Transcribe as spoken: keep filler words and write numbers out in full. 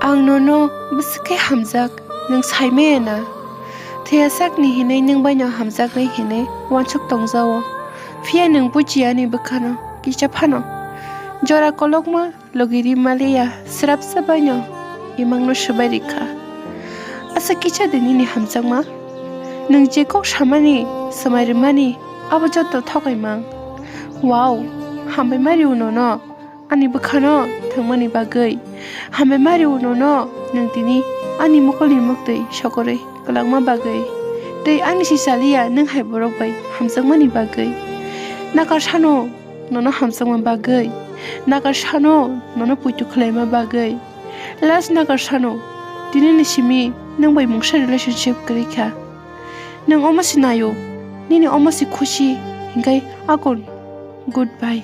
Ang nono bwswk khe hamjak, nwng sai maya na? Thwiya sakni hinwi nwng bai no hamjaknai hinwi uansuk tongjao. Phiya nwng bujiya ani bwkhano kisa phano. Jora kolokma logi ri maliya, srapsa bai no imang no swbai rikha. Asa kisa de nini hamjakma? Nwng je kok samani, swmai rwmani, abo joto thokaimang. Wow, hambai ma rio nono. Ani bwkhano thangmani bagwi. Hambai ma rio nono nwng tini ani mokolni muktwi sokorwi kwlangma bagwi. Tei ani si chaliya nwng hai borok bai hamjakmani bagwi. Nakar sano nono hamjakma bagwi. Nakar sano nono puitu khlaima bagwi. Last nakar sano tini ni simi nwng bai mungsa relationship kwrwi kha. Nwng omo si naio, nini omo si khusi, hinkhe akon goodbye.